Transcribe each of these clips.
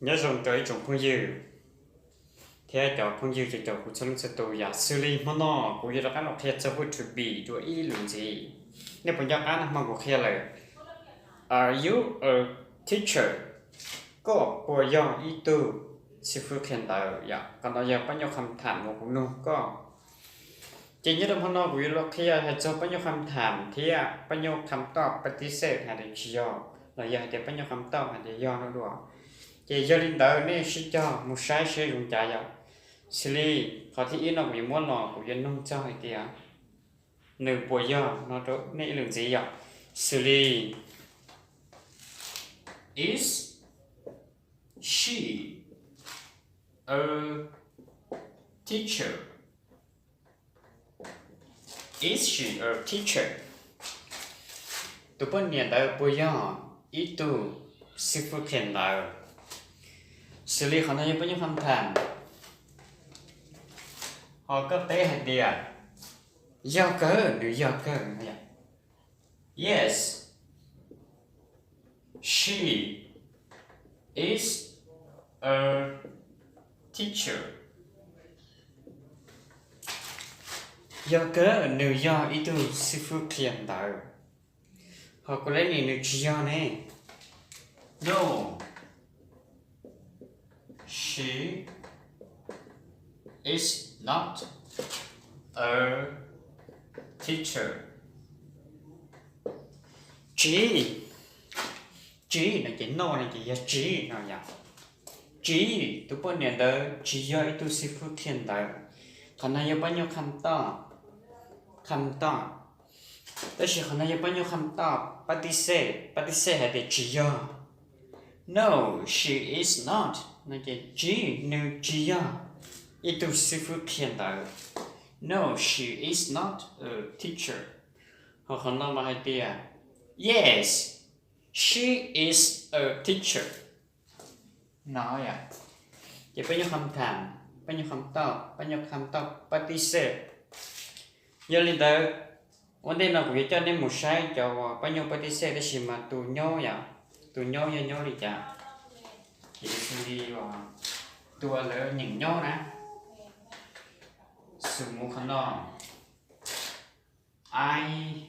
Nyob zoo rau ib tsoom phooj ywg thiab cov phooj ywg cov caum kuv txhua leej txhua tus yom. Xws li hmo no kuv yuav rov qab los qhia txog verb to be dua ib lwm ntxiv. Nej puas nco qab nag hmo kuv qhia lawm? Are you a teacher? Koj puas yog ib tug xib fwb qhia ntawv yom? Qhov no yog pab nyuj kham tham uas kuv nug koj. Ces nyob rau hmo no kuv yuav los qhia hais txog pab nyuj kham tham thiab pab nyuj kham toj pab tib xej hais tias tsis yog, los yog hais tias pab nyuj kham toj hais tias yog no dua. Ces yog li ntawd nej sib cog mus saib seb zoo cas yom. Xws li qhov thib ib no kuv yuav muab los kuv yuav nug txog hais tias nws puas yog no rau nej ib lwm ntxiv yom. Xws li is she a teacher? Is she a teacher? Tus poj niam ntawd puas yog ib tug xib fwb qhia ntawv? Xws li qhov no yog pab nyuj kham tham, ho koj teb hais tias yog kawg, nws yog kawg. Yes, she is a teacher. Yog kawg, nws yog ib tug xib fwb qhia ntawv. Ho kuv leej niam nws tsis yog ne? No, she is not a teacher. Tsis, tsis no ces no no ces yog tsis no yom. Tsis, tus poj niam ntawd tsis yog ib tug xib fwb qhia ntawv. Qhov no yog pab nyuj kham toj, kham toj. Tab sis qhov no yog pab nyuj kham toj pab tib xej, pab tib xej hais tias tsis yog. No, she is not no ces tsis, nws tsis yog ib tug xib fwb qhia ntawv. No, she is not a teacher. Ho qhov no mas hais tias yes, she is a teacher. No yom, ces pab nyuj kham tham, pab nyuj kham toj, pab nyuj kham toj pab tib xej. Yog li ntawd, ua ntej no kuv yuav coj nej mus saib cov uas pab nyuj pab tib xej tab sis mas tus nyob yom, tus nyob yog nyob li cas. Ces xws li uas tus uas lawv nyeem nyob na, xws mus qhov no, I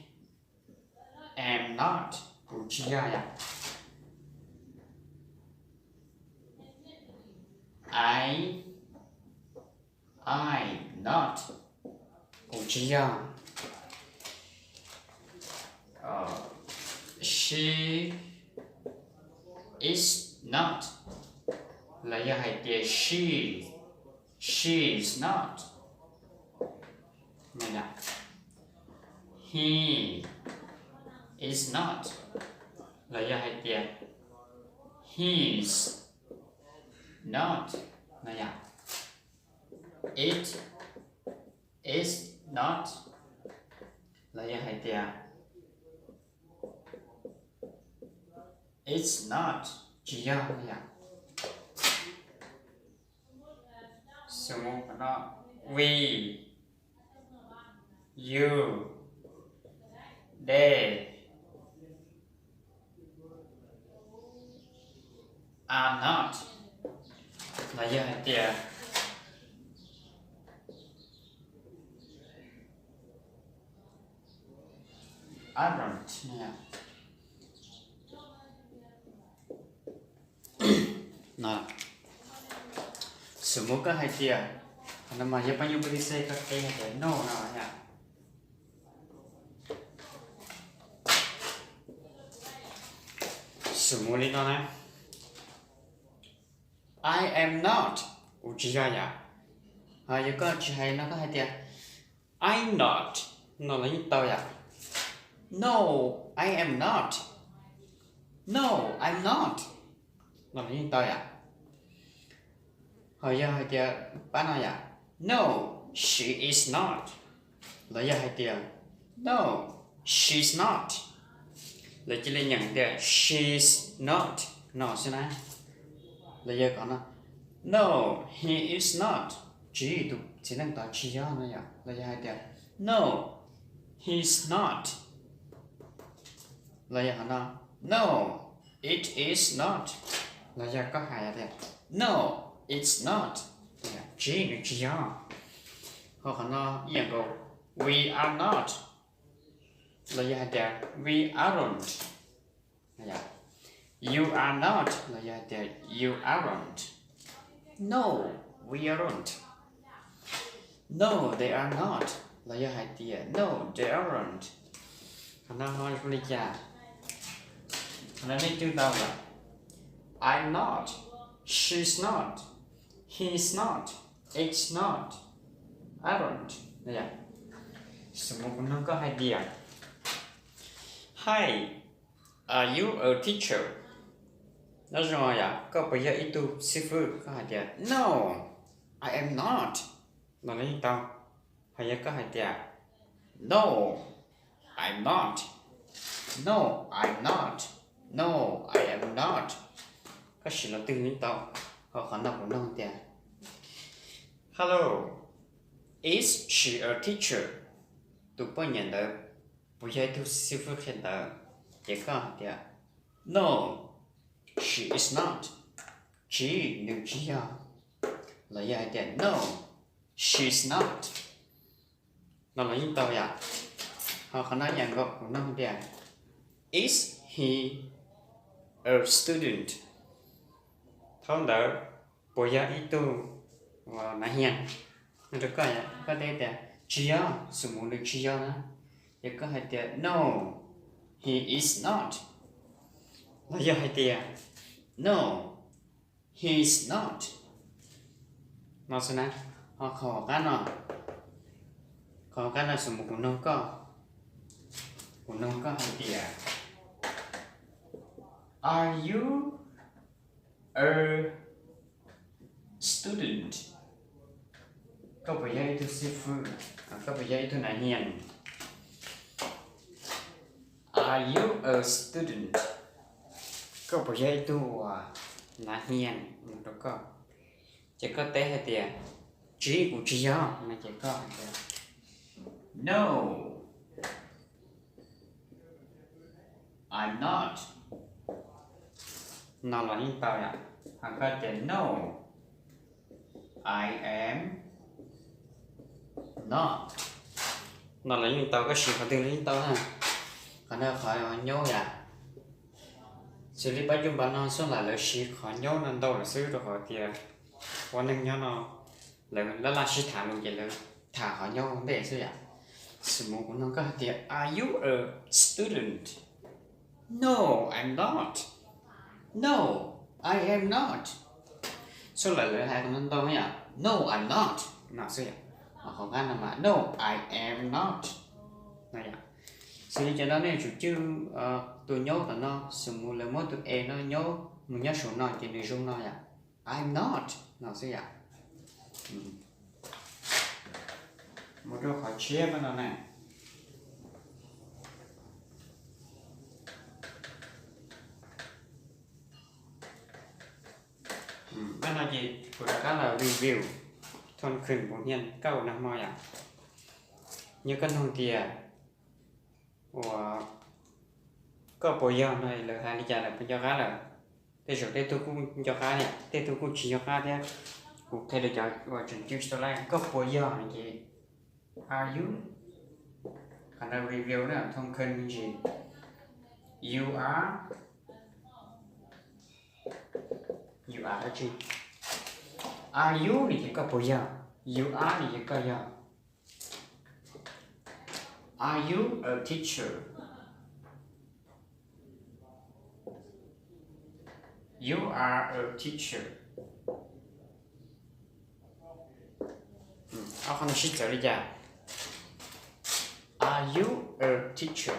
am not, kuv tsis yog yom. I, I not, kuv tsis yog. She is not, los yog hais tias she, she is not. He is not, los yog hais tias he is not no yom. It is not, los yog hais tias it's not, tsis yog no yom. Xws mus qhov no, we, you, they are not, los yog hais tias aren't. Xws mus koj hais tias, qhov no mas yog pab nyuj pab tib xej, koj teb hais tias no no yom. Xws mus li no na, I am not, kuv tsis yog yom. Ho yog koj tsis hais no koj hais tias I'm not no los yeej tau yom. No, I am not. No, I'm not no los yeej tau yom. Ho yog hais tias pab no yom, no, she is not, los yog hais tias no, she's not, lawv cia li nyeem tias she's not no xwb na. Los yog qhov no, no, he is not, tsis, tus txiv neej tod tsis yog no yom. Los yog hais tias no, he's not. Los yog qhov no, no, it is not. Los yog koj hais tias, no, it's not, tsis, nws tsis yog. Ho qhov no ib yam nkaus, we are not, los yog hais tias we aren't. You are not los yog hais tias you aren't. No, we aren't. No, they are not los yog hais tias no, they aren't. Qhov no ho zoo li cas? Qhov no nej coj tau lawm. I'm not, she's not, he's not, it's not, aren't. Xws li kuv nug koj hais tias, hi, are you a teacher? No zoo yom, koj puas yog ib tug xib fwb? Koj hais tias no, I am not no los yeej tau. Ho yog koj hais tias no, I'm not, no, I'm not, no, I am not, koj siv lo twg yeej tau. Ho qhov no kuv nug tias, hello, is she a teacher? Tus poj niam ntawd puas yog ib tug xib fwb qhia ntawv? Ces koj hais tias no, she is not, tsis, nws tsis yog. Los yog hais tias no, she's not no los yeej tau yom. Ho qhov no ib yam nkaus kuv nug tias, is he a student? Thaum ntawd puas yog ib tug nav hias? Nug rau koj, koj teb tias tsis yog, xws li nws tsis yog na, ces koj hais tias no, he is not. Los yog hais tias no, he is not no xwb na. Ho qhov qab no, qhov qab no xws li kuv nug koj, kuv nug koj hais tias, are you a student? Koj puas yog ib tug xib fwb? Koj puas yog ib tug nav hias? Are you a student? Koj puas yog ib tug uas nav hias? Nug rau koj, ces koj teb hais tias tsis, kuv tsis yog no ces koj hais tias no, I'm not no los yeej tau yom. Ho koj tias no, I am not no los yeej tau, koj siv qhov twg los yeej tau na. Qhov no qhov nyob yom, xws li pab cov npab no xub lam lawv siv qhov nyob no ntau lawm xwb rau qhov tias ua neej nyob no lawv laj laj sib tham lus ces lawv tham qhov nyob ua ntej xwb yom. Xws li kuv nug koj hais tias are you a student? No, I'm not. No, I am not. Xub lam lawv hais qhov no ntau yom, no, I'm not no xwb yom. Qhov qab no mas no, I am not no yom. Xws li cov no nej tsum cwj tus nyob tom no, xws li lawv muab tus e no nyob mus nyob saum no ces nws zoo no yom, I'm not no xwb yom. Mus rau qhov tshiab pab no na. Pab no ces kuv rov qab los review thoob khwb puv hniab kauj nag hmo yom. Yog koj nug tias uas koj puas yog no lawv hais li cas lawm, puas nco qab lawm? Tej zaum tej tug kuj nco qab thiab, tej tug kuj tsis nco qab thiab. Kuv qhia rau cov uas tseem ceeb tsis tau laij, koj puas yog no ces are you? Qhov no review na, thoob khwb me ntsis, you are, you are dab tsi? Are you no ces koj puas yog, you are no ces koj yog. Are you a teacher? You are a teacher. Ob qhov no sib txawv li cas? Are you a teacher?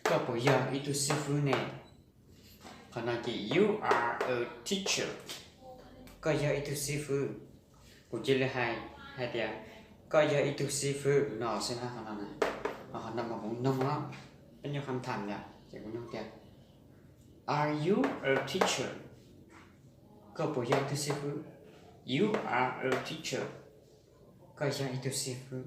Koj puas yog ib tug xib fwb ne? Qhov no ces you are a teacher. Koj yog ib tug xib fwb. Kuv cia li hais, hais tias koj yog ib tug xib fwb no xwb na qhov no. Qhov no mas kuv nug no, peb nyuag qhov tham yom, ces kuv nug tias are you a teacher? Koj puas yog ib tug xib fwb? You are a teacher. Koj yog ib tug xib fwb.